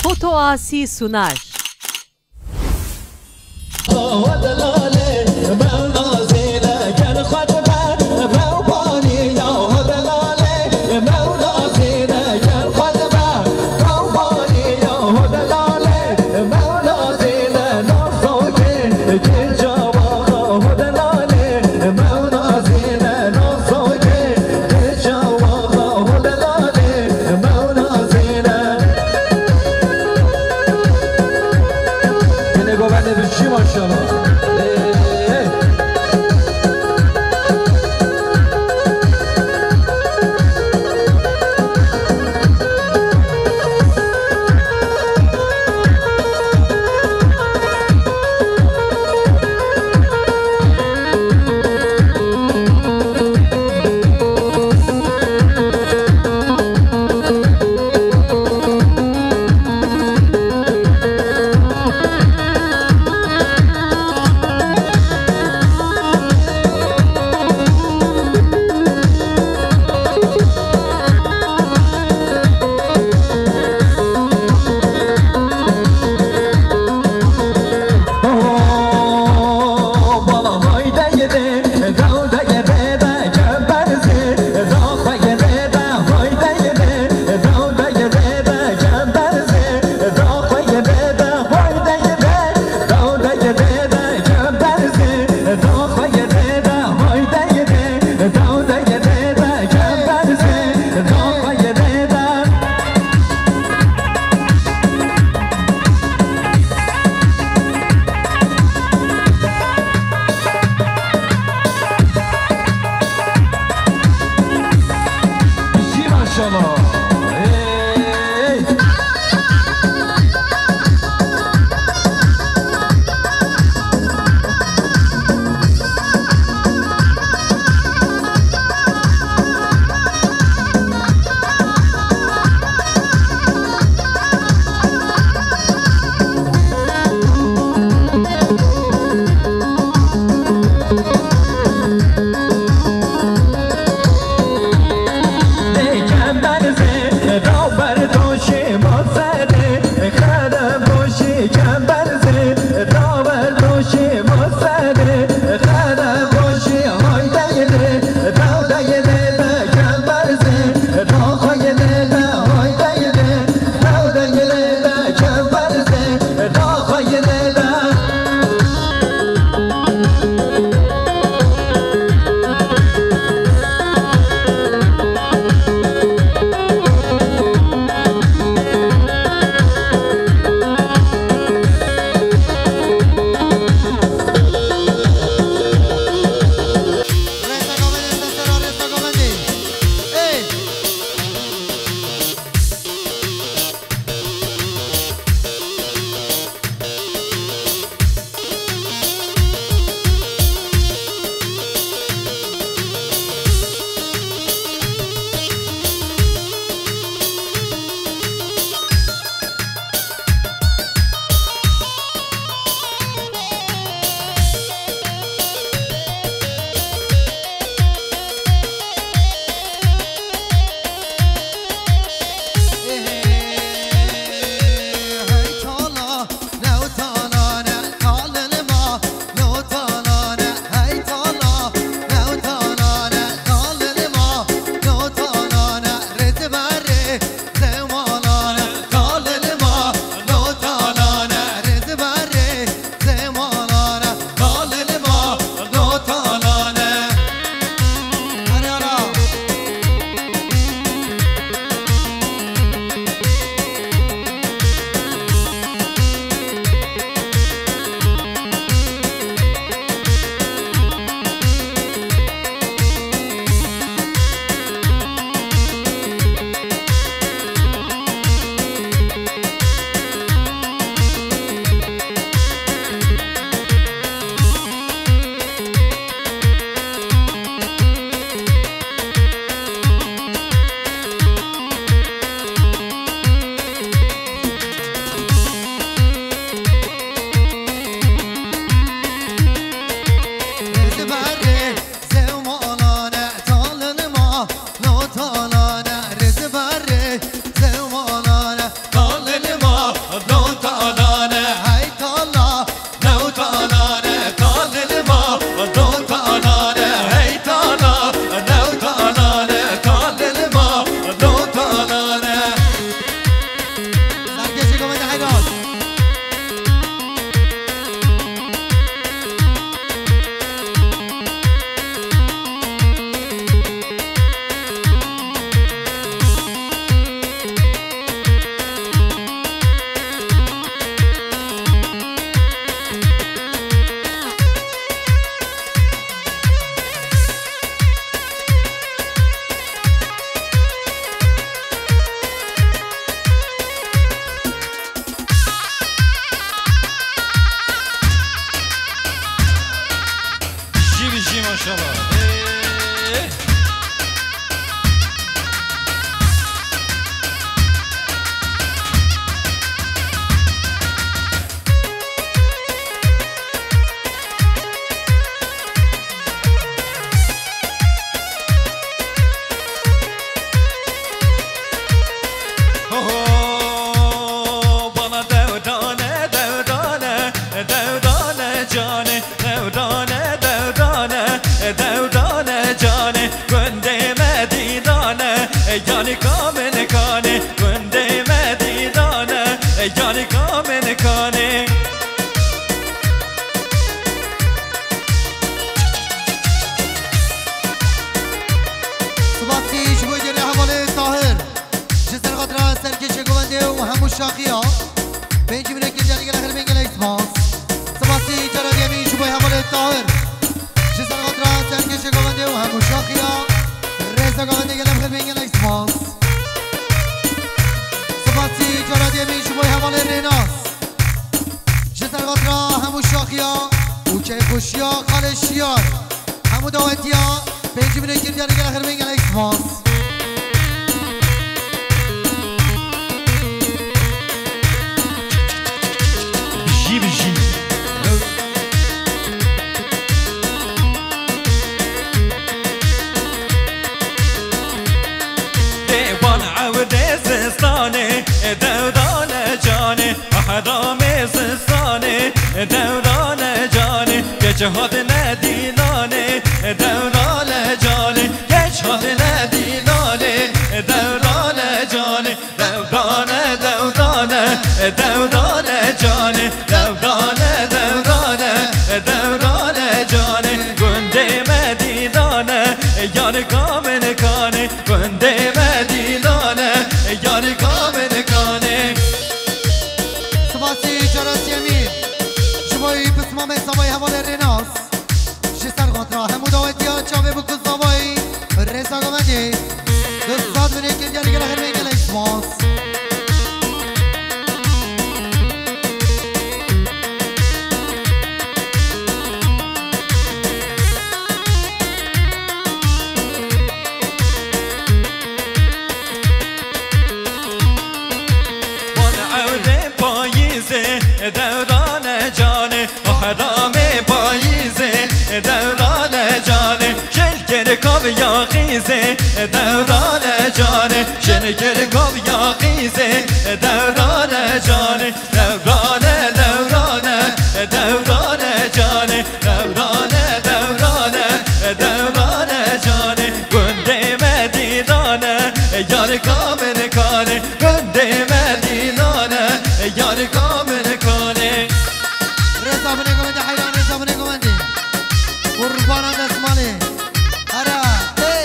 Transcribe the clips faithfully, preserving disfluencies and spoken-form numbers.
Otoasi Sunar. Yine govende bir şey maşallah. Serkêşê Govendê û hemû şaxiya. Pêncî mînekê diyar digel axir bên gelek spas. Spasî cara diyemîn ji bo hevalê Tahir. Ji ser xatira serkêşê Govendê û hemû şaxiya. Rêza Govendê gelek xir bên gelek spas. Spasî cara diyemîn ji bo hevalê Rênas. Ji ser xatira hemû şaxiya û keyfxweşiya xalê Şiyar. Hemû dawetiya pêncî mînekê diyar digel axir bên gelek spas. Bijî, bijî. Dêvan ewdê zistanê, dewdane canê, ehramê zistanê, dewdane canê, geç hatine dîlanê, dewdane canê, geç hatine dîlanê, dewdane canê, dewdane, dewdane, dewdane canê, dewdane, dewdane, dewdane canê, gundê me dîlane, yar kamê kanê, gundê me dîlane, yar kamê kanê. Spasî cara siyemî ji bo wî pismamê Savayî hevalê Rênas. Ji ser xatira hemû dawetiya çavê bû ku Savayî Rêza Govendê. Du sed mînekê diyar digel axir bên gelek spas. Wan ewlê payîzê, dewrane canê, ehramê payîzê, dewrane canê, jin kir kav ya xîzê, dewrane canê, jin kir kav ya xîzê, dewrane canê, dewrane, dewrane, dewrane canê, dewrane, dewrane, dewrane canê, gundê me dîlane, yar kamê kanê, gundê me dîlane, yar kamê kanê. Rêza binê Govendê heyran, rêza binê Govendê. Qurbana destmalê. Ara, ê.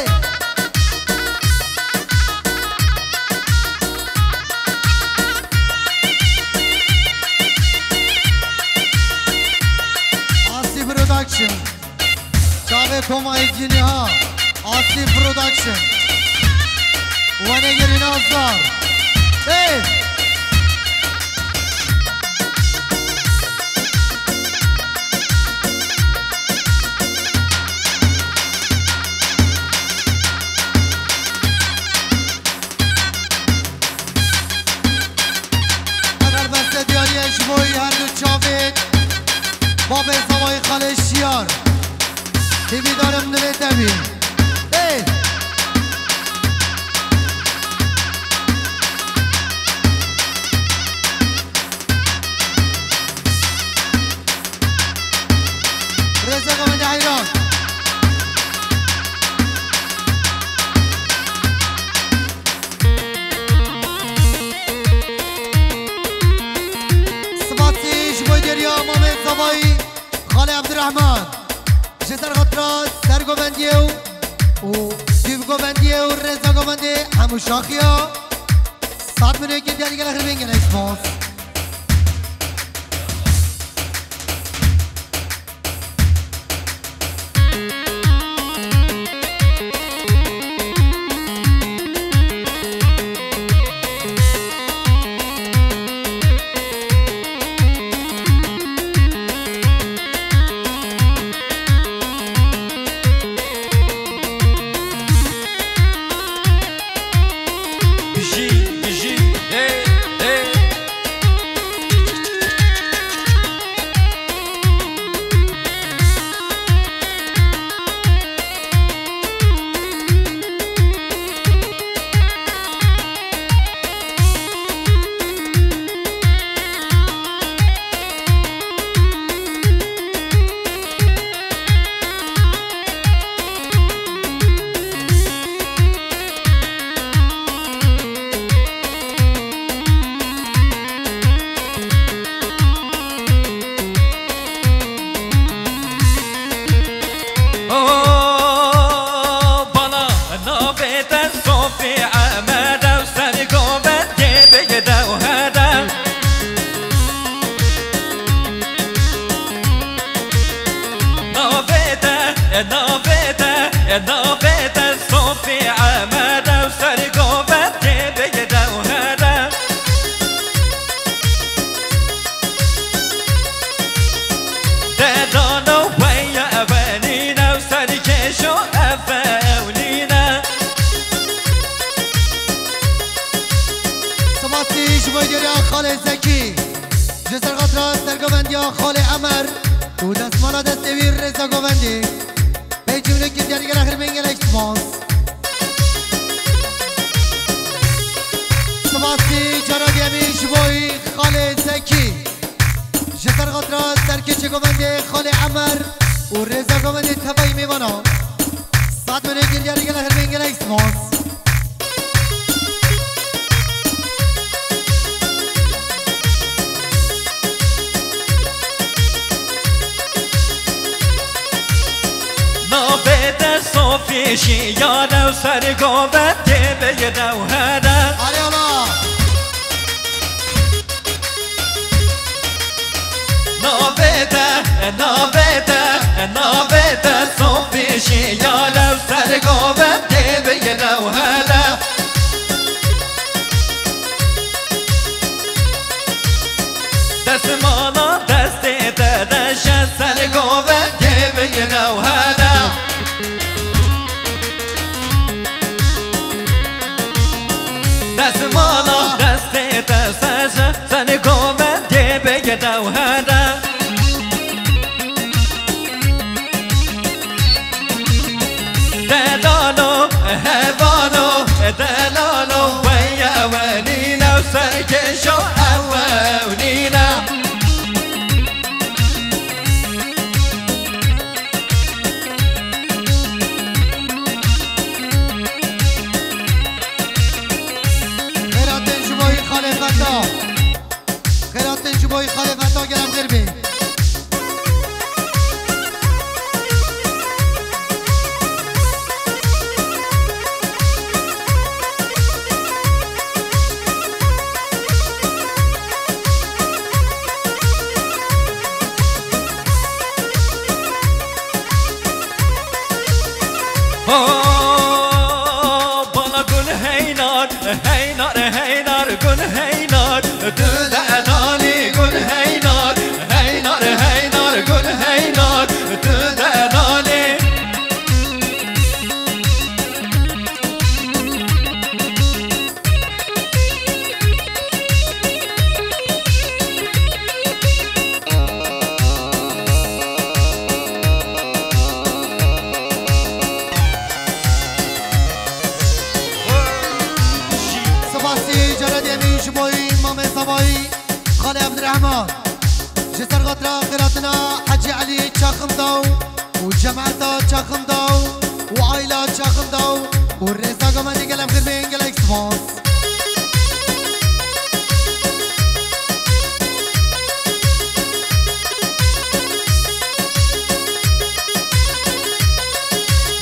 Asî Production. Çavê Koma Êdînê ha. Asî Production. Wenegirî Nazar. Ê. Ev helbeste diyarî ye ji bo her du çavê babê Zavayî Xalê Şiyar. Hêvîdarim dilê te bî. Ê! Rêza Govendê heyran. Spasî ji bo geriya Mamê Zavayî, Xalê Ebdurehman. Ji ser xatira Ser Govendiyê û, û Dûv Govendiyê û Rêza Govendê hemû şaxiya. Sed mînekê diyar digel axir bên gelek spas. Bijî, bijî, hey, hey. Spasî ji bo diyariya Xalê Zekî. Ji ser xatira sergovendiya Xalê Emer û destmala destê wî Rêza Govendî. Pey cimlekî diyarî gelek xirmên gelek spas. Spasî cara diyemî ji bo Xalê Zekî. Ji ser xatira serkêçê govendê Xalê Emer û Rêza Govendê tevayî mêvana. Sed milyon gildarî gelek xirmên gelek spas. Navê te Sofî jî yare û ser govendê bigire û here. Arê ola! Navê te, navê te, navê te Sofî jî yare û ser govendê bigire û here. Destmala destê te de je ser govendê bigire û here. Destmala destê te seje, ser govendê bigire û here. Delalo, hevalo, delalo, weye we nîne, serkêşo ew ew nîne. Xêratên ji bo Xalê Feta. Xêratên ji bo Xalê Feta, gelek xêr bê. Oh, bala Gul Heynar, Heynar, Heynar, Gul Heynar, tu delalî Gul Heynar, Heynar, Heynar, Gul Heynar, tu delalî. Spasî cara diyemî ji bo Mamê Zavayî, Xalê Ebdirehman. Ji ser xatira xêratina Hecî Elî Çaximdaw û cemaeta Çaximdaw û aîla Çaximdaw û Rêza Govendê, gelek xêr bê, gelek spas.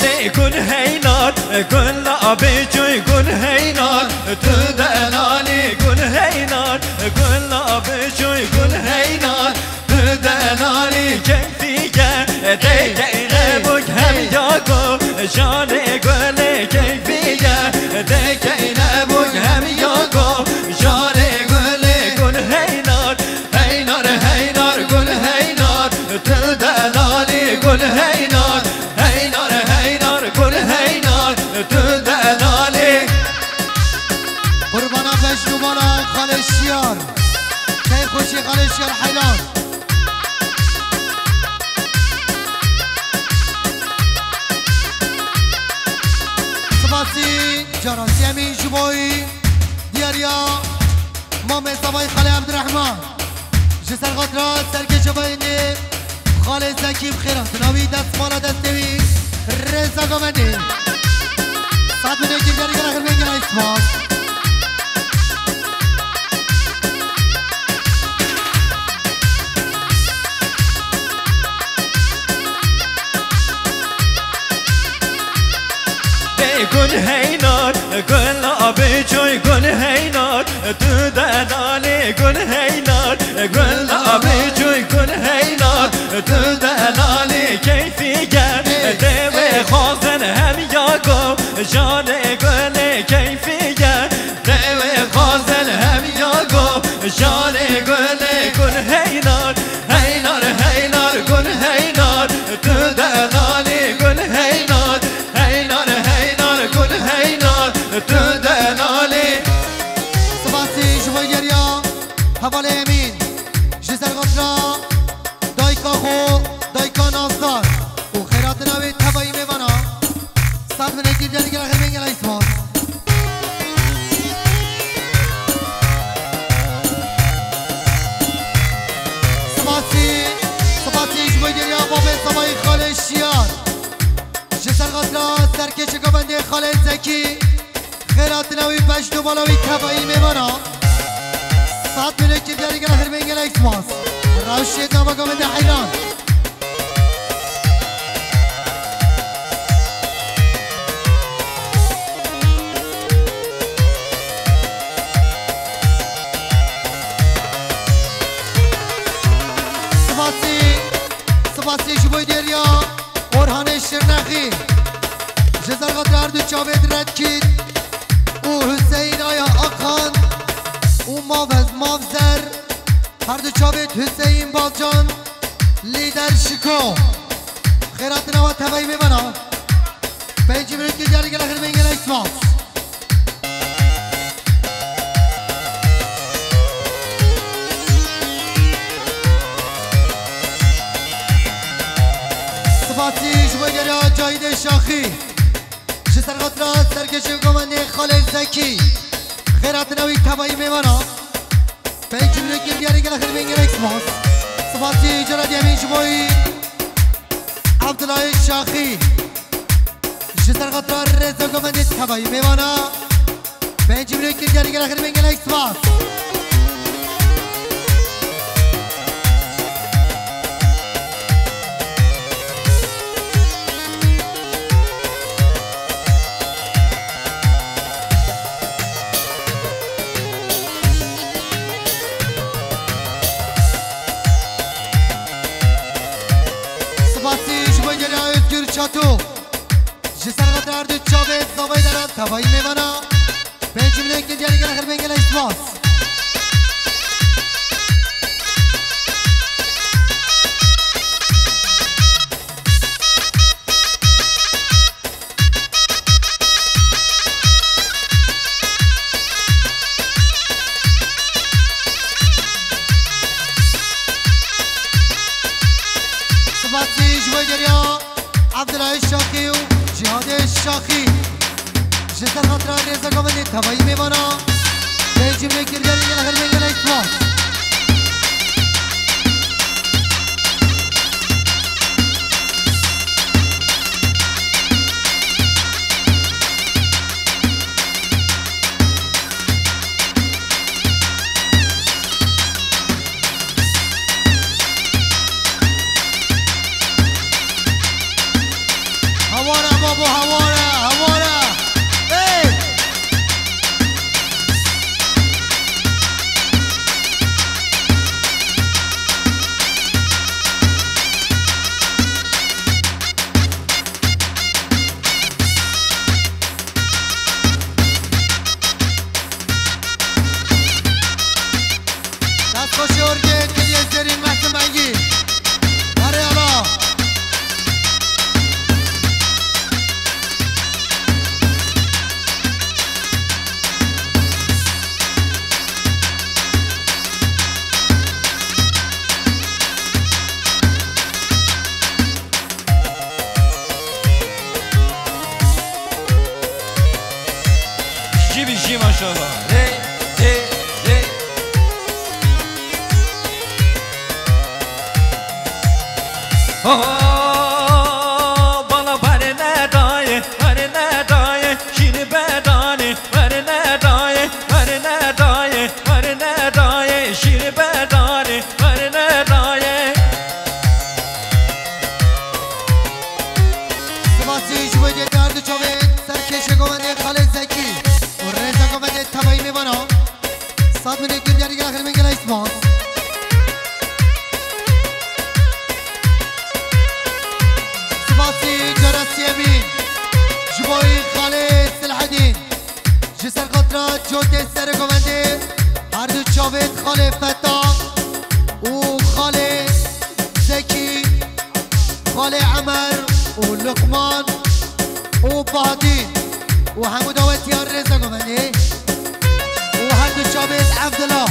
Lê Gul Heynar, Gul Abicûy, Gul Heynar, tu delalî Gul Heynar, Gul Abicûy, Gul Heynar, tu delalî keyfî ye, dekeyne bûk hem ya go, janê Gulê keyfî ye, dekeyne bûk hem ya go, janê Gulê Gul Heynar. Heynar, Heynar, Gul Heynar, tu delalî Gul Heynar. Heynar, Heynar, Gul Heynar, tu delalî. Qurbana Mecnûbana Xalê Şiyar. Keyfxweşî Xalê Şiyar heyran. Spasî cara siyemî ji bo diyariya Mamê Zavayî Xalê Ebdirehman. Ji ser xatira serkêçê vayînê Xalê Zekî bi xêr hatin. Awî destmala destê wî Rêza Govendê. Sed milyon gildarî gelek xêr bê, gelek spas. Ey Gul Heynar, Gul Abicûy, Gul Heynar, tu delalî Gul Heynar, Gul Abicûy, Gul Heynar, tu delalî keyfî ye. Dê wê xwazin hem ya go, janê Gulê keyfî ye. Dê wê xwazin hem ya go, janê Gulê Gul Heynar. Heynar, Heynar, Gul Heynar, tu delalî Gul Heynar. Heynar, Heynar, Gul Heynar, tu delalî. Spasî ji Hevalê Emîn, ji ser xatira dayika xwe, dayika Nazdar û xêratina wê tevayî mêvana. Sed milekî diyarî gela xirmên gela îsmat. Spasî, spasî ji bo geriya babê Sebayî Xalê Şiyar. Ji ser xatira serkêşê govendê Xalê Zekî. Xêratina wî beş numara wî tevayî mêvana. Sed milekî diyarî gela xirmên gela îsmat. Rewşê nava govendê heyran. Spasî, spasî ji bo dêriya Orhanê Şirnexî. Ji ser xatir her du çavê Redkît û Hüseyin Aya Akan û Mavez Mavzer. Her du çavê Hüseyin Balcan, Lider Şiko. Xêratina we tevayî mêvana. Pêncî milekî diyarî gela xirmên gela îsmat. Spasî ji bo geriya Cahîdê Şaxî. Ji ser xatira serkêşê govendê Xalê Zekî. Xêratina wî tevayî mêvana. Pêncî milekî diyarî gela xirmên gela îsmat. Spasî cara diyemîn ji bo wî Abdullah Şaxî. Ji ser xatira rêza govendê tevayî mêvana. Pêncî milekî diyarî gela xirmên gela îsmat. Spasî ji bo geriya Özgür Çato. Ji ser xatir her du çavê zavayî deran tevayî mêvana. Pêncî milekî diyarî gela xirmên gela îsmat. Spasî ji bo geriya Abdullah Şaxî û Cihadê Şaxî. Ji ser xatira rêza govendê tevayî mêvana. Pêncî milekî diyarî gela xirmên gela îsmat. Hawara babo, hawara, hawara. Ey! Destxweşî Orgê, Kiliyê Zêrîn, Mehsin Bengî. Erê ala. Jî bi jî maşallah. Hey, hey, hey. Oh, bala were ne daye, were ne daye, şîr bedane, were ne daye, were ne daye, were ne daye, şîr bedane, were ne daye. Spasî ji bo diyar du çavê serkêşê govendê Xalê Zekî û rêza govendê tevayî mêvana. Sed milekî diyarî gela xirmên gela îsmat. Spasî cara siyemîn ji bo wî Xalê Silhedîn. Ji ser xatira cotê serê govendê her du çavê Xalê Feta û Xalê Zekî, Xalê Emer û Luqman û Bahatîn û hemû dawetiya rêza govendê û her du çavê Evdila.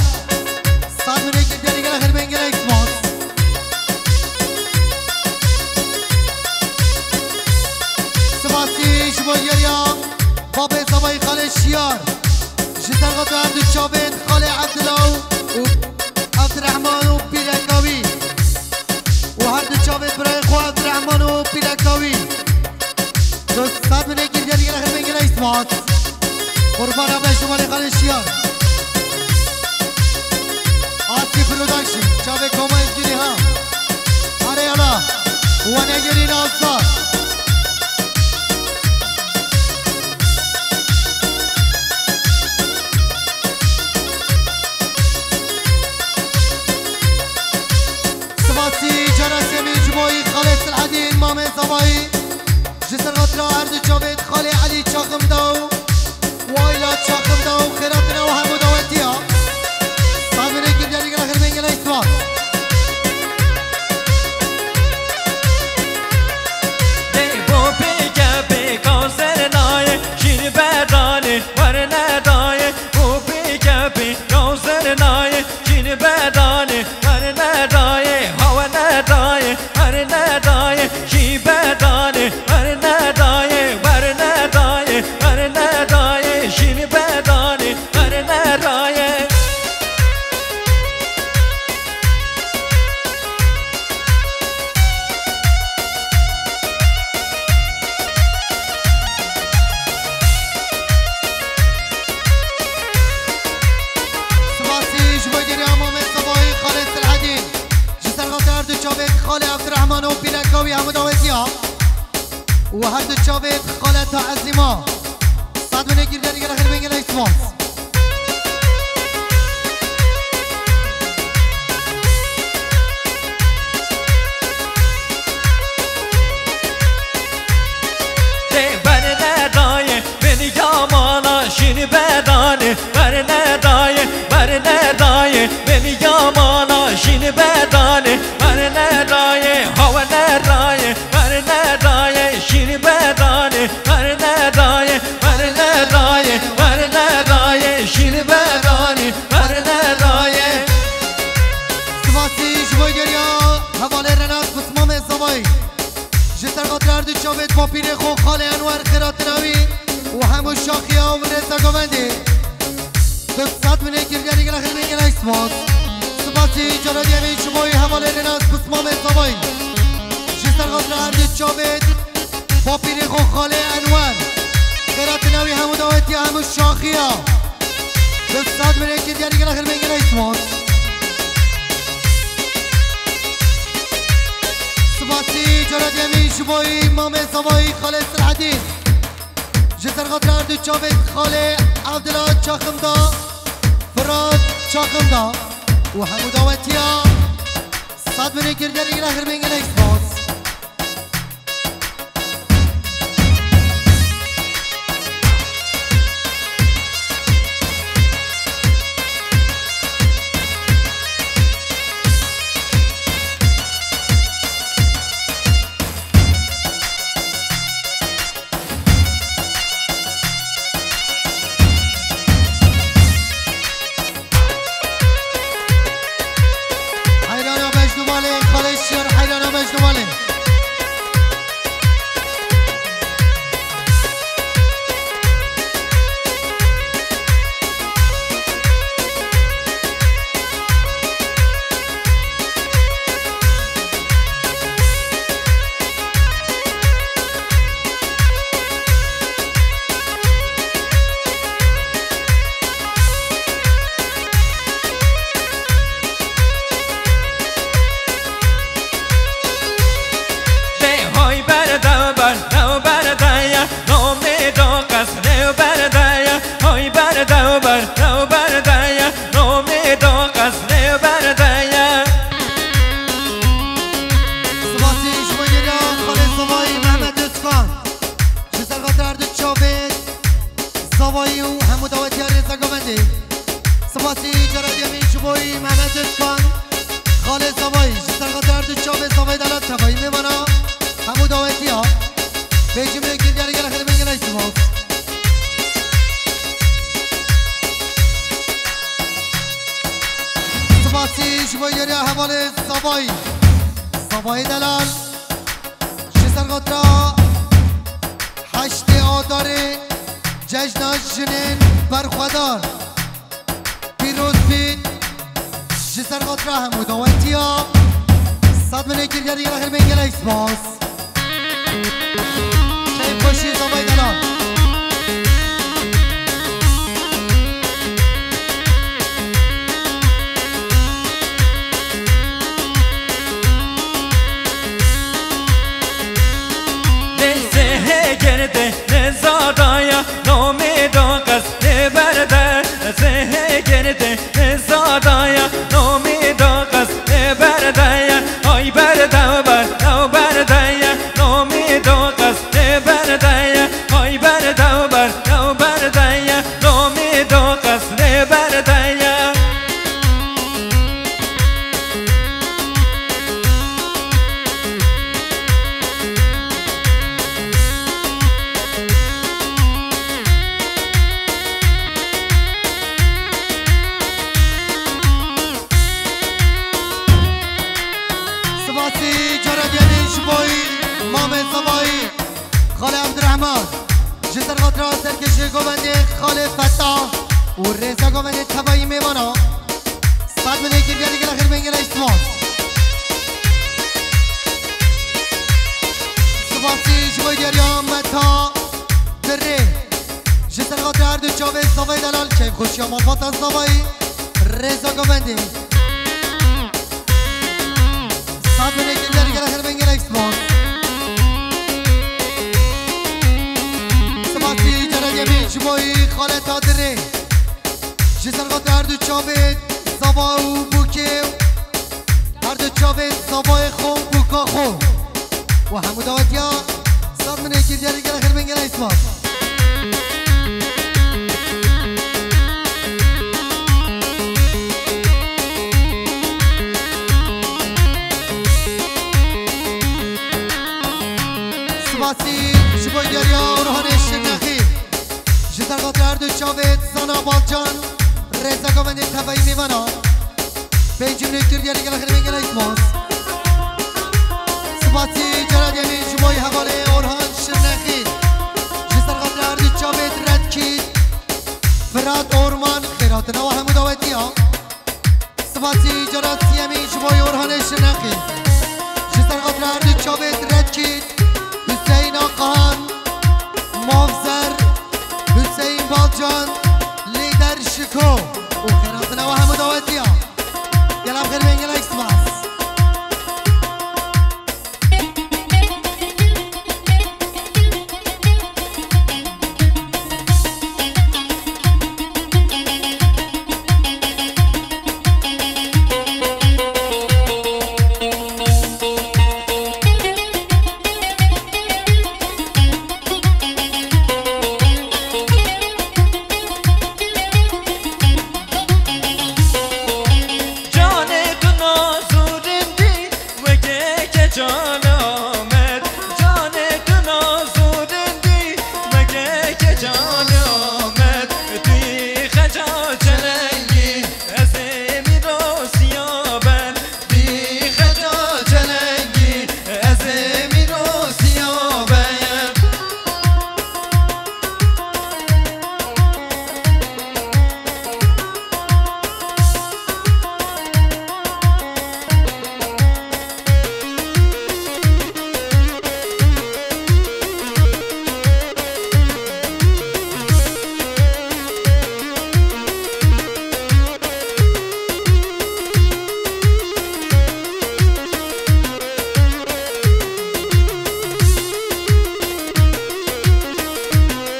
Çavê koma ez girî ha. Are yala. Wane girî nasta. Sivasî cara sêmî ji bo yî xalê Silhedîn, mamê Zavayî. Ji ser xatira her du çavêt xalê Elî Çaximda û Wayla Çaximda û xêratina û hemû dawetiya. Sazûnê Gilderî gela xêrbên gela îsvan. Dê bo pêke pêka zernaye, şîn bedanê, werne daye, bo pêke pêka zernaye, şîn bedanê, werne daye, ha werne daye, werne daye, şî bedanê, werne daye, werne daye, werne daye, şîn bedanê, werne daye. Sivasî ji bo geriya mamê Zavayî xalê Silhedîn. Ji ser xatir her du çavêt xalê Evdirehman û pîreka wî hemû dawetiya. Û her du çavêt xaleta Ezîma. Sazûnê Gilderî gela xêrbên gela îsvan. Dê werne daye, beni yamana şîn bedanê, werne daye, werne daye, beni yamana şîn bedanê, werne daye, ha werne daye, werne daye, şîn bedanê, werne daye, werne daye, werne daye, şîn bedanê, werne daye. Sivasî ji bo geriya hevalê Renas Pismamê Zavayî. Ji ser xatir her du çavêt bapîrê xwe xalê Enwer xêratina wî û hemû şaxiya û rêza govendê. Du sed binê Gilderî gela xêrbên gela îsvan. Sipasî cara diyemîn ji bo yî hevalê Renas Pismamê Zavayî. Ji ser xatir her du çavêt bapîrê xwe xalê Enwer. Xêratina wî hemû dawetiya hemû şaxiya. Du sed binê Gilderî gela xêrbên gela îsvan. Sipasî cara diyemîn ji bo yî mamê Zavayî xalê Silhedîn. Ji ser xatir her du çavêt xalê Evdila Çaximda, Firat Çaximda û hemû dawetiya. Sed binê Gilderî gela xêrbên gela îsvan. Heyrana Mecnû malê, xalê Şiyar, heyrana Mecnû malê. Dê hoy berde ber, dew berde ye, nomê do qesnê berde ye. Hoy berde ber, dew berde ye, nomê do qesnê berde ye. Sipasî ji bo geriya xalê Zavayî Mehmet Özkan. Ji ser xatir her du çavê Zavayî û hemû dawetiya rêza govendê. Sipasî cara diyemîn ji bo yî Mehmet Özkan. Xalê Zavayî, ji ser xatir her du çavê Zavayî delal tevayî mêvana hemû dawetiya. Bê cimrê Gilderî gela xêrbên gela îsvan. Sipasî ji bo yeriya hevalê Zavayî. Zavayî delal. Ji ser xatira heştê Adarê cejna jinên berxwedar. Pîroz bît ji ser xatira hemû dawetiya. Sed binê Gilderî gela xêrbên gela îspas. Keyfxweşî Zavayî delal. Daya, nomî do qes lê berdeye, ay berde ber, ew berdeye, nomî do qes lê berdeye, ay berde ber, ew berdeye, nomî do qes lê berdeye. Sibasî cara diyemîn ji bo Mamê Zavayî, Xalê Evdirehman, ji ser xatira serkêşê govendê Xalê Fetah û rêza govendê tevayî mêvana. Sed milê kir gelî gela xêr bên gela îsvan. Sibasî ji bo diyariya Meta Dirê. Ji ser xatirê her du çavê Zavayî delal, keyfxweşiya malbata Zavayî, rêza govendê. Sed milê kir gelî gela xêr bên gela îsvan. Sibasî cara diyemîn ji bo Xaleta Dirê. Ji ser xatirê her du çavê Zava û Bûkê, her du çavê Zavayê xwe û Bûka xwe û hemû dawetiya. Sed milê kir gelî gela xêr bên gela îsvan. Sibasî ji bo diyariya Orhanê Şirnexî. Ji ser xatirê her du çavê Zana Balcan, rêza govendê tevayî mêvana. Pêncî milê kir gelî gela xêr bên gela îsvan. Sibasî cara diyemîn ji bo hevalê Orhan Şirnexî. Ji ser xatirê her du çavê Redkî, Firat Orman, xêr hatina we hemû dawetiya. Sibasî cara siyemîn ji bo Orhanê Şirnexî. Ji ser xatirê her du çavê Redkî, Hüseyin Akahan, Mavzer, Hüseyin Balcan, Lider Şiko û xêr hatina we hemû dawetiya. Gela xêr bên gela îsvan. Canê tu nas û rindî weke keçan Amed, canê tu nas û rindî weke keçan Amed, tu yî xeca çelengî, ez ê mîrosiya ben, tu yî xeca çelengî, ez ê mîrosiya ben.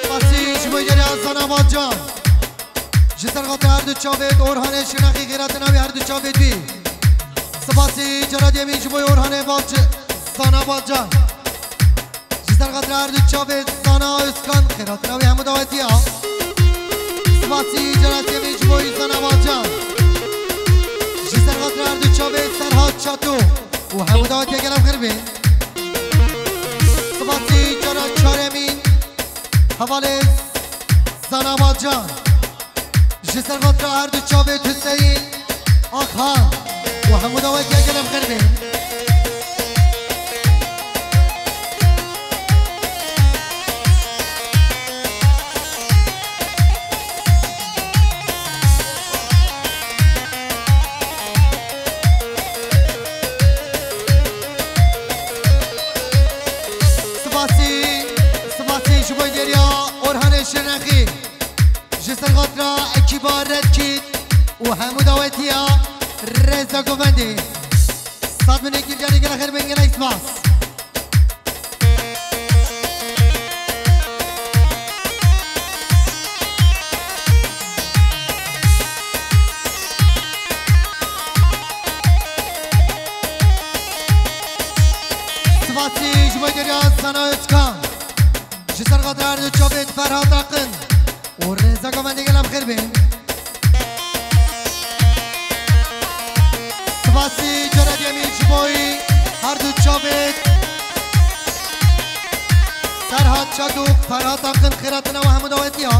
Sibasî ji bo geriya Zana Balcan. Ji ser xatirê her du çavê Orhanê Şirnexî, xêr hatina wî her du çavê wî. Sibasî cara diyemîn ji bo Orhanê Balc-, Zana Balcan. Ji ser xatirê her du çavê Zana Özkan, xêr hatina wî hemû dawetiya. Sibasî cara sêmî ji bo Zana Balcan. Ji ser xatirê her du çavê Serhat Çato û hemû dawetiya gel em xêr bên. Sibasî cara çaremîn hevalê Zana Balcan. Ji ser xatira her du çavê Hüseyin Akhan û hemû dawetiya gel em xêr bên. Sibasî, sibasî ji bo geriya Orhanê Şirnexî. Ji ser xatira ekîba Redkit û hemû dawetiya rêza govendê. Sed milê kî carê gela xêr bên, gelek spas. Spasî ji bo geriya Sana Özkan. Ji ser xatir her du çavêt Ferhat Akın û Rêza Govendê, gelem xêr bên. Spasî cara diyemîn ji bo her du çavêt Serhat Çadok, Ferhat Akın, xêratine we hemû dawetiya.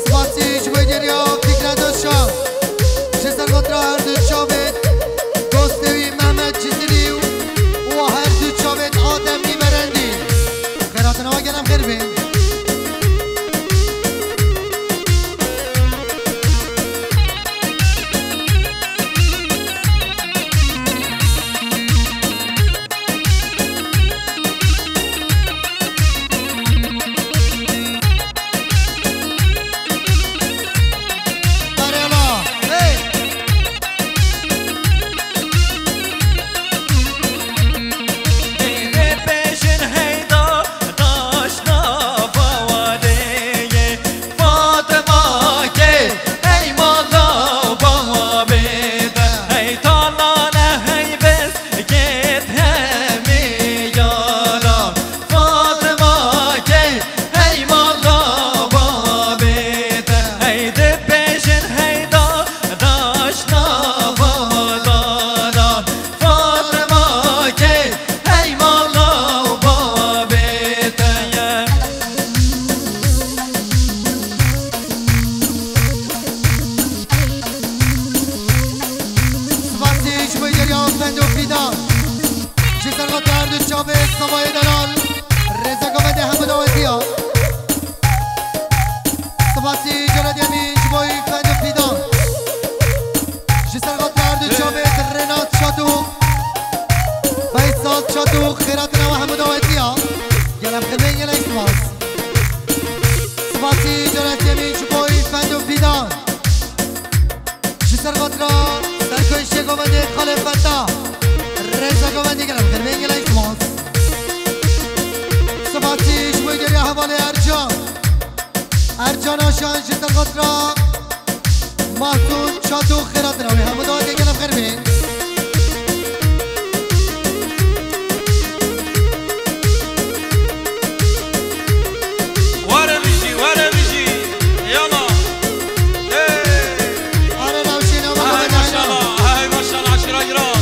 Spasî ji bo geriya Fikret Özcan. Ji ser xatira her du çavêt dostê wî Mehmet Cizirî û her du çavêt Adem Îmerendî. Xêratina we gelem xêr bên. Spasî ji bo geriya Fendo Fidan. Ji ser xatir her du çavê Savayê Delal. Rêza Govendê hemû dawetiya. Spasî cara diyemîn ji bo Fendo Fidan. Ji ser xatir her du çavê Renat Çadok. Feysal Çadok, xêratina we hemû dawetiya. Gelem xêr bên, gelek spas. Spasî cara diyemîn ji bo Fendo Fidan. Ji ser xatira Serkoyşê Govendê Xalê Feta. Rêza Govendê gelem xêr bên, gelek spas. Spasî ji bo geriya hevalê Ercan. Ercan Aşan ji ser xatira Mahsun Çato xêra dinawê. Hemû dawetê gelek xêr bên. Were bijî, were bijî. Yala. Hey. Are navşê nama. Hay maşallah, hay maşallah, aşira giran.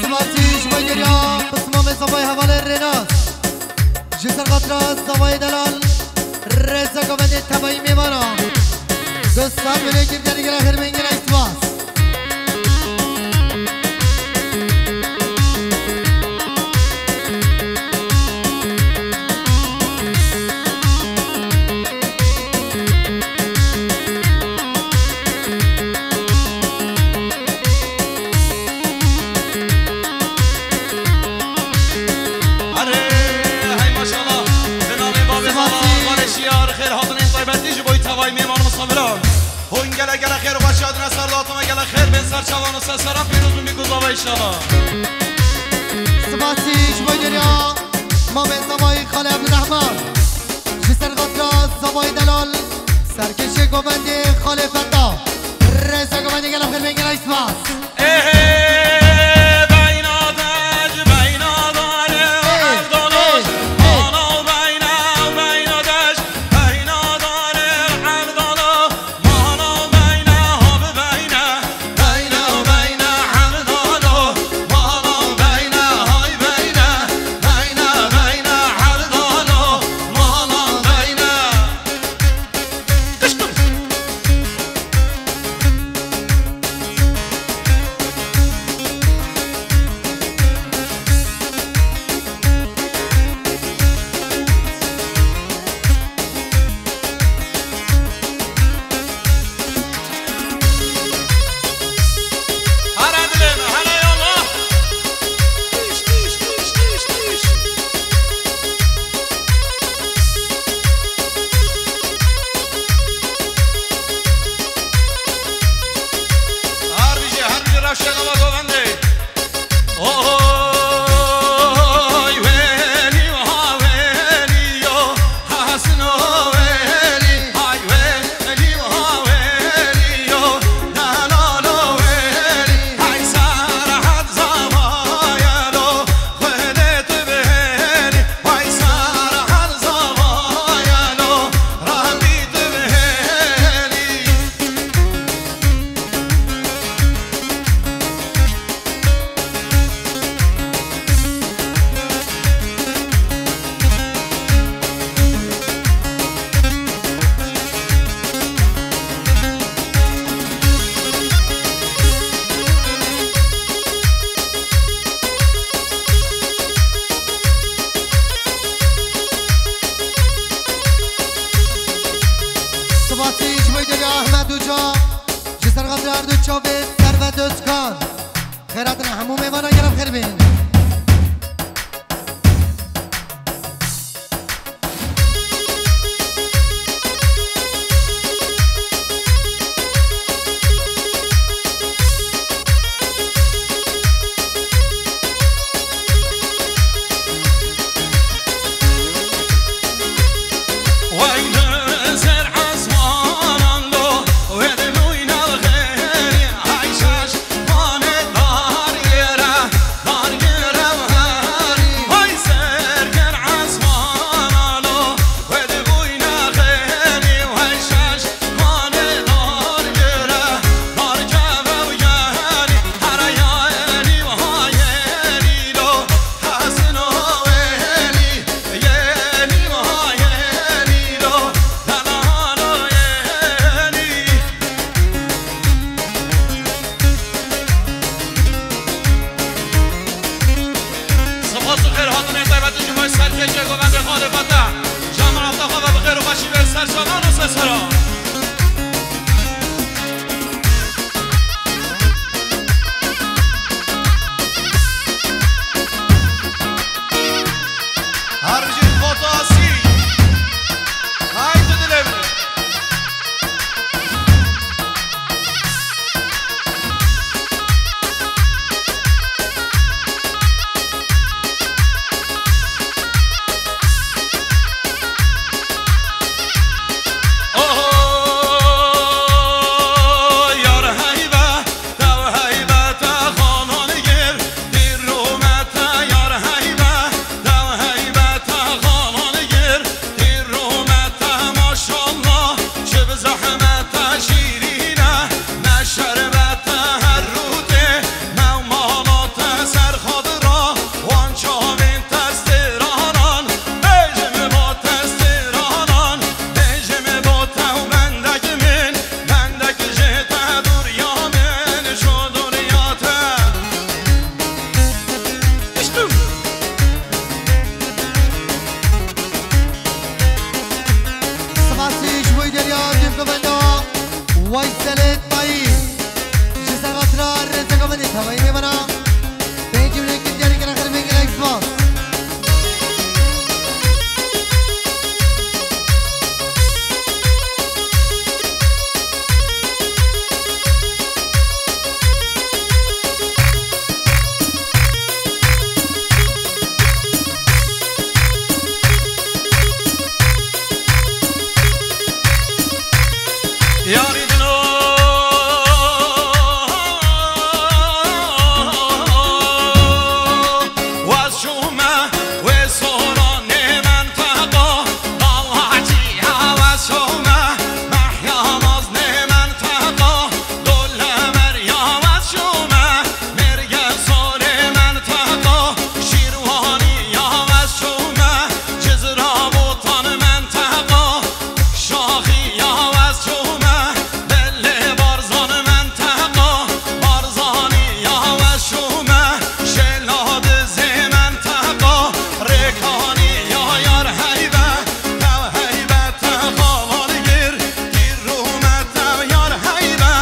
Silasî ji bo geriya pismamê zavayê hevalê Rênas. Ji ser xatira zavayê delal, rêza govendê tevayî mêvana. Dosta bilê kir, gelî gelek xêr bên, gelek spas. Are, hey maşallah. Bi navê bavê Zala, Xalê Şiyar, xêr hatinên taybetî ji bo tevayî mêvan û misafiran. Hûn gelek gelek xêr û xweşiya dine ser daweta me, gelek xêr bên ser çavan û ser seran, pîroz bin bî ku zava înşallah. Sipasî ji bo geriya mamê zavayî Xalê Ebdurehman. Ji ser xatira zavayê delal, serkêşê govendê Xalê Feta. Rêza govendê gelek xêr bên, gelek spas. Hara dilê me, hele yallah. Tîş, tîş, tîş, tîş, tîş. Her bijî, her bijî rewşe nava govendê. Sipasî ji bo Dêrê Ehmed Uca, ji ser xatirê her du çavê Servet Özkan. Xêr hatin hemû mêvana, gelek xêr bên. Yarî dilo, waz şûme, wê soranê menteqa, Dalacî ya waz şûme, Mehya maznê menteqa, Dole Merya waz şûme, Mêrge Sorê menteqa, Şîrwanî ya waz şûme, Cizra Botan menteqa, Şaxî ya waz şûme, Belê Barzan menteqa, Barzanî ya waz şûme, Şêla Dizê menteqa, Rêkanî ya yar heybe, tev heybe te xalan gir, tîr rûme tev yar heybe,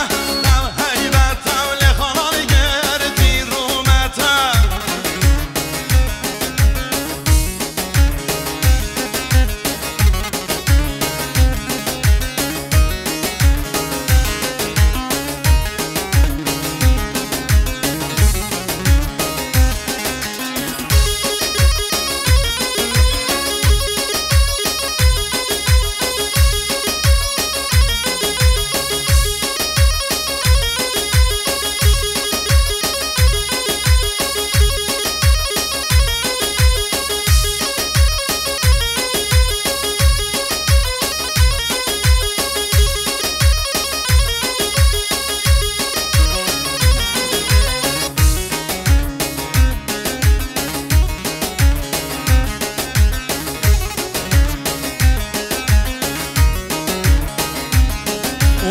tev heybe tev lê xalan gir, tîr rûme tev.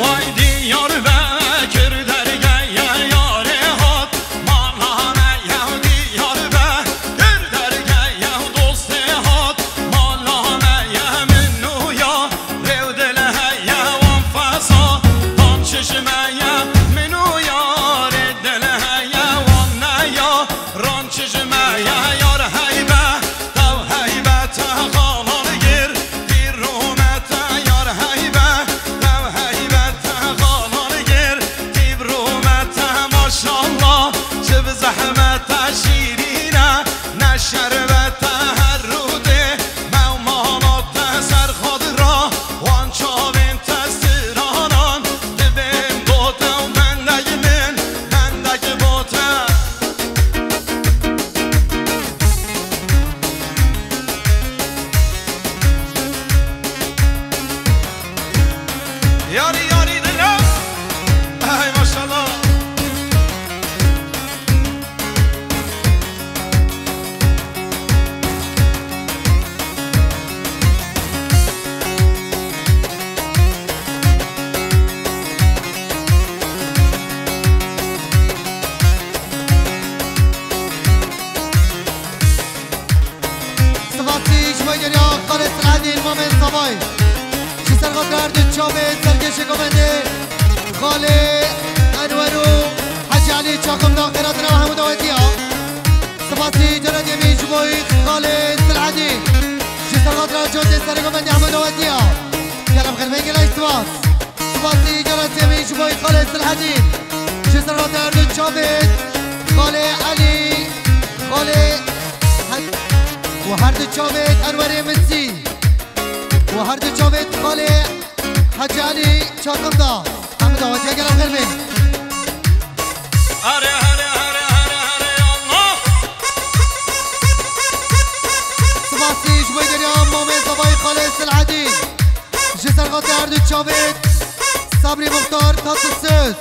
Way Diyarbekir dergeye yarê hat, mala me yew Diyarbekir dergeye dostê hat, mala me ye min û ya, rêw dil heye wan fesa, dan çişme ye min û ya, rê dil heye wan neya, ran çişme ye yar heybe, tev heybe te xalan gir, tîr rûme te yar heybe, tev heybe te xalan gir, tîb rûme te maşallah, çi bi zehmete şîrîne, ne şerbete her rûdê, mewmana te ser xwe dira, wan çavên te stranan, dibêm bo te û bendek min, bendek bo te. Yarî yarî dile. Ay maşallah. Spasî ji bo geriya Xalê Silahedîn, Mamê Savay. Ji ser xatir her du çavê serkêşê komendê Xalê Enwer û Hecî Elî çaxim da, xêratina hemû dawetiya. Spasî cara dêmî ji bo Xalê Silahedîn. Ji ser xatir her cotê serê komendê hemû dawetiya. Gelem xirmê gelek spas. Spasî cara sêmî ji bo Xalê Silahedîn. Ji ser xatir her du çavê Xalê Elî, Xalê He-, û her du çavê Enwerê Misî. Û her du çavê Xalê Hecî Elî çaxim da. Hemû dawetiya gelem xêr bên. Here, here, here, here, here, Allah. Spasî ji bo geriya Mamê Zavayê Xalê Silahedîn. Ji ser xatir her du çavê Sabrî Muxtar Tatlisöz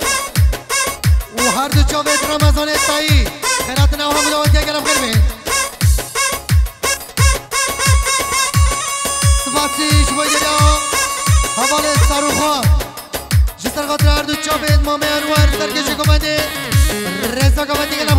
û her du çavê Remezanê Tayî. Xêratina hemû dawetiya gelem xêr bên. Spasî ji bo geriya hevalê Sarûxan. Ji ser xatir her du çavên Mamê Enwer serkêşê komendê. Rêza komendê gelem